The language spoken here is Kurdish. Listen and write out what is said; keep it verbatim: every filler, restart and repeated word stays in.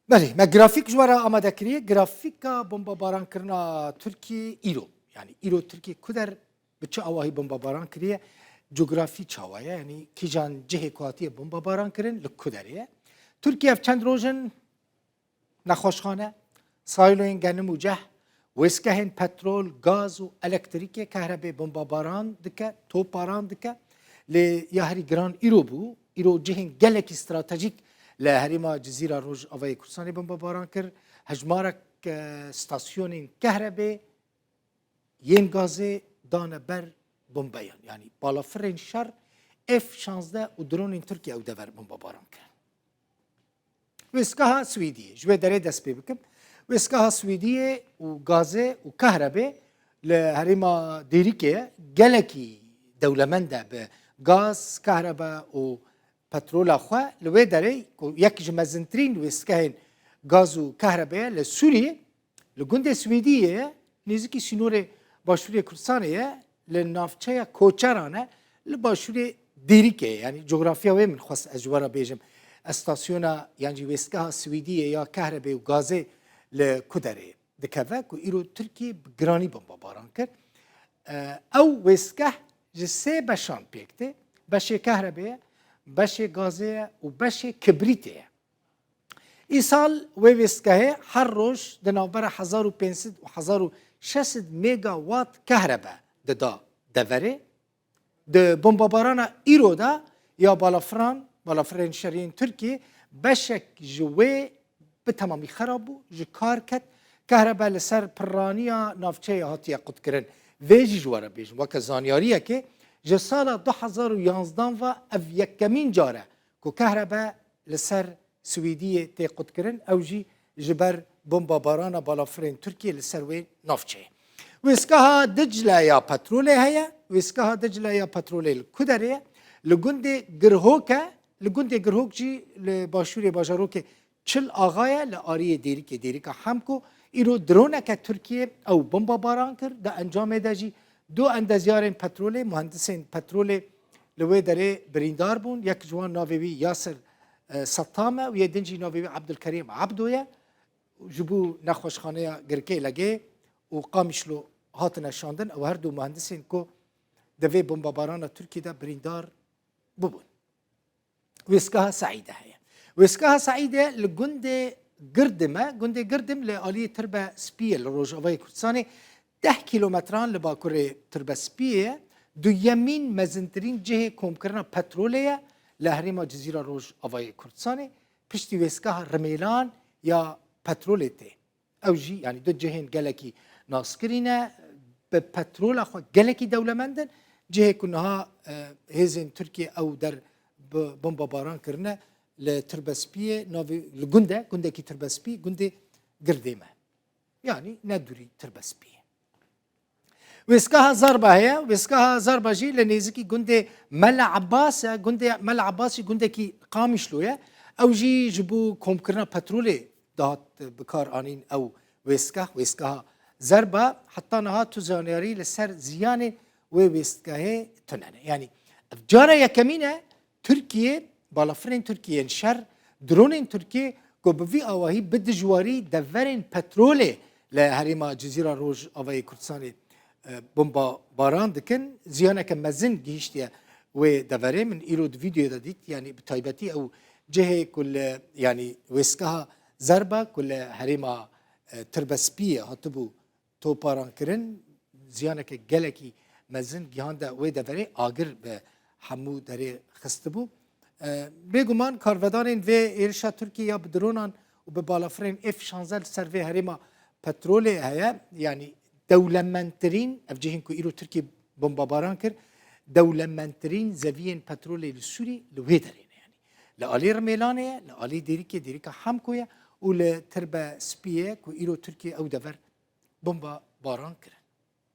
Belê, me grafîk ji we re amade kiriye. Grafîka bombabaran kirina Tirkiyê îro. Yani îro Tirkiye ku der bi çi awahî bombabaran kiriye? Cografî çawa ye? Yani kîjan cihê ku hatiye bombabaran kirin li ku derê ye? Tirkiye ev çend roj in nexweşxane, sîloyên genim û ceh, wêsgehên petrol, gaz û elektrîkê, kehrebê bombabaran dike, toparan dike. Lê ya herî giran îro bû. Îro cihên gelekî stratejîk li herêma Cizîra Rojavayê Kurdistanê bombabaran kir. Hejmarek, e, stasyonên kehrebê yên gazê dane ber bombeyan. Yanî balafirên şer, F şazdeh û dronên Tirkiye ew dever bombabaran kirin. Wêsgeha Swêdiyê, ji wê derê dest pê bikim. Wêsgeha Swêdiyê û gazê û kahrebê li herêma Dêrikê gelekî dewlemend e bi gaz, kahrebe û petrola xwe. Li wê derê ku yek ji mezintirîn wêsgehên gaz û kahrebê ye li Sûriyê, li gundê Swêdiyê ye, nêzîkî sînorê Başûrê Kurdistanê ye, li navçeya Koçeran e, li başûrê Dêrikê ye. Yanî cografiya wê min xwest ez ji we re bêjim. Estasyona yan jî wêsgeha Swêdiyê ya kahrebê û gazê li ku derê dikeve ku îro Tirkiye bi giranî bombabaran kir. E, ew wêsgeh ji sê beşan pêk tê. Beşê kahrebê ye, beşê gazê ye û beşê kibrîtê ye. Îsal wê wêsgehê her roj di navbera hezar û pênc sed û hezar û şeş sed megawatt kahrebe dida deverê. Di bombabarana îro de ya balafiran, balafirên şerî yên Tirkiyê, beşek ji wê bi temamî xerab bû, ji kar ket. Kahrebe li ser pirraniya navçeyê hatiye qutkirin. Vê jî ji we re bêjim, weke zanyariyekê, ji sala du hezar û yanzdan ve ev yekemîn car e ku kahrebe li ser Swêdiyê tê qutkirin, ew jî ji ber bombabarana balafirên Tirkiyê li ser wê navçeyê. Wêsgeha Dicle ya petrolê heye. Wêsgeha Dicle ya petrolê li ku derê ye? Li gundê Girhok e. Li gundê Girhok jî li başûrê bajarokê Çil Axa ye, li aliyê Dêrikê, Dêrika Hemko. Îro droneke Tirkiyê ew bombabaran kir. Di encamê de jî du endezyarên petrolê, muhendisên petrolê li wê derê birîndar bûn. Yek ji wan navê wî Yasir, e, Settam e û yê din jî navê wî Ebdulkerîm Ebdo ye. Ji bo nexweşxaneya Girkê Legê û Qamişlo hatine şandin. Ew her du muhendisên ku di vê bombabarana Tirkiyê de birîndar bûbûn. Wêsgeha Seîde heye. Wêsgeha Seîde li gundê Girdim e. Gundê Girdim li aliyê Tirbe Spî ye, li rojavayê Kurdistanê. Deh kîlometran li bakurê Tirbe Spî ye. Duyemîn mezintirîn cihê komkirina petrolê ye li herêma Cizîra Rojavayê Kurdistanê. Piştî wêsgeha Rimêlan ya petrolê tê. Ew jî, yanî du cihên gelekî naskirî ne, bi petrola xwe gelekî dewlemend in. Cihê ku niha, e, hêzên Tirkiyê ew der bi bombabaran kirine li Tirbespiyê, navê, li gund e, gundekî Tirbespî, gundê Girdêm e. Yanî ne dûrî Tirbespiyê. Wêsgeha Zerba heye. Wêsgeha Zerba jî li nêzîkî gundê Mela Ebbas e. Gundê Mela Ebbas jî gundekî Qamişlo ye. Ew jî ji bo komkirina petrolê dihat bikar anîn ew wêsgeh, wêsgeha Zerba. Heta niha tu zanyarî li ser ziyanê wê wêsgehê tune ne. Yanî ev cara yekemîn e Tirkiye, balafirên Tirkiye yên şer, dronên Tirkiye ku bi vî awahî bi dijwarî deverên petrolê li herêma Cizîra Rojavayê Kurdistanê, e, bombabaran dikin. Ziyaneke mezin gihîştiye wê deverê. Min îro di vîdeoyê de dît, yanî bi taybetî ew cihê ku li, yanî wêsgeha Zerba ku li herêma, e, Tirbespiyê hatibû toparan kirin, ziyaneke gelekî mezin gihande wê deverê, agir bi hemû derê xistibû. E, bêguman karvedanên vê êrişa Tirkiyê ya bi dronan û bi balafirên F şazdeh li ser vê herêma petrolê heye, yanî dewlemendtirîn, ev cihên ku îro Tirkiye bombabaran kir, dewlemendtirîn zeviyên petrolê li Sûrî li wê derê ne. Yanî li alî Rimêlanê ye, li alî Dêrikê, Dêrika Hemko ye û li Tirbe Spî ye ku îro Tirkiye ew dever bombabaran kirin.